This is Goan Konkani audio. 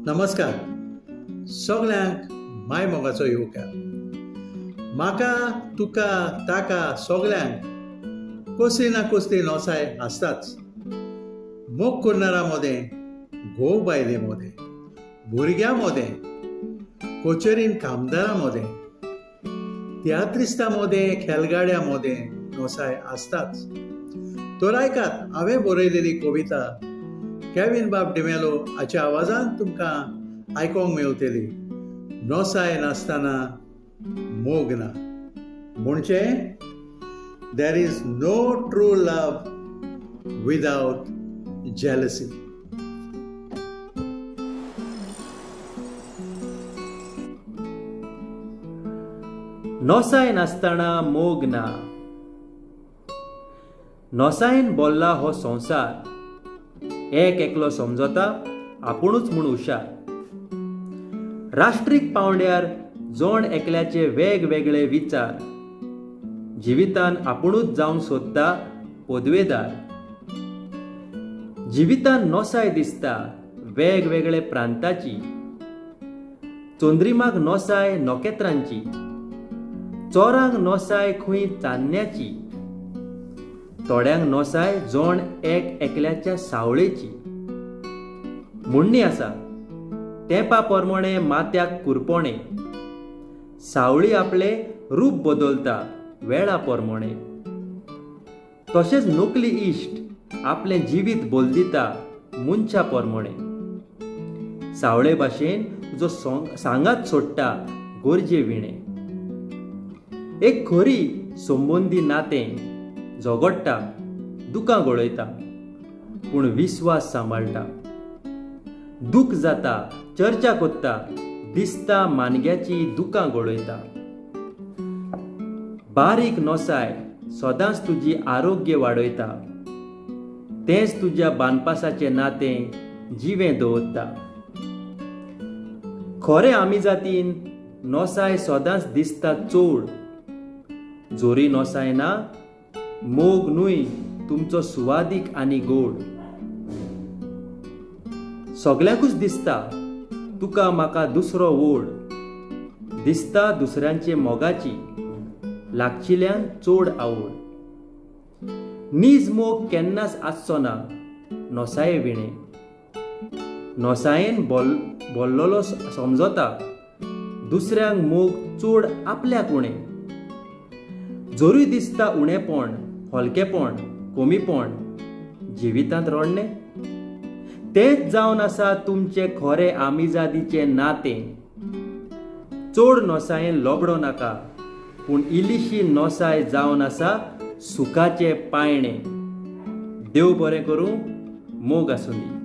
नमस्कार सगल्यांक माय मोगाचो येवकार. म्हाका तुका ताका सगल्यांक कसली ना कसली नोसाय आसताच. मोग करणारा मदें, घोव बायले मदें, भुरग्यां मदें, कचेरीन कामदारां मदें, तियात्रिस्तां मदें, खेळगाड्यां मदें नोसाय आसताच. तर आयकात हांवें बरयलेली कविता केविन बाब डिमेलो हाच्या आवाजान तुमकां आयकोंक मेवतली. नोसाय नासतना मोग ना, म्हणजे there is no true love without jealousy. नोसाय नासतना मोग ना. नोसायेन बोल्ला हो संवसार, एक एकलो समजता आपुणूच म्हूण हुशार. राष्ट्रीक पावंड्यार जण एकल्याचे वेगवेगळे विचार, जिवितान आपुणूच जावंक सोदता पदवेदार. जिवितान नोसाय दिसता वेगवेगळे प्रांताची, चंद्रिमाक नोसाय नखेत्रांची, चोरांक नोसाय खंय चान्न्याची, थोड्यांक नोसाय जण एक एकल्याच्या सावळेची. म्हणणी आसा तेंपा परमणे माथ्याक कुरपोणे, सावळी आपले रूप बदलता वेळा परमणे. तशेंच नकली इश्ट आपलें जिवीत बदलिता मनशा परमणे. सावळे भाशेन जो सांगात सोडटा गरजे विणे. एक खरी संबंदी नातें झगडटा, दुकां गळयता, पूण विस्वास सांबाळटा. दूख जाता, चर्चा करता, दिसता मानग्याची दुकां गळयता. बारीक नोसाय सदांच तुजी आरोग्य वाडयता, तेंच तुज्या बांदपासाचें नातें जिवें दवरता. खरें आमी जातीन नोसाय सदांच दिसता चड, जोरी नोसाय ना मोग न्हय तुमचो सुवादीक आनी गोड. सगल्यांकूच दिसता तुका म्हाका दुसरो ओड, दिसता दुसऱ्यांचे मोगाची लागचिल्यान चड आवड. नीज मोग केन्नाच आसचो ना नोसाये विणे. नोसायेन बोल्लोलो समजता दुसऱ्यांक मोग चड आपल्याक उणें. जोरूय दिसता उणेपण, हलकेपण, कमीपण जिवितांत रडणें, तेंच जावन आसा तुमचें खरें आमिजादीचें नातें. चड नोसायेन लोबडो नाका, पूण इल्लीशी नोसाय जावन आसा सुखाचें पायणें. देव बरें करूं, मोग आसूं दी.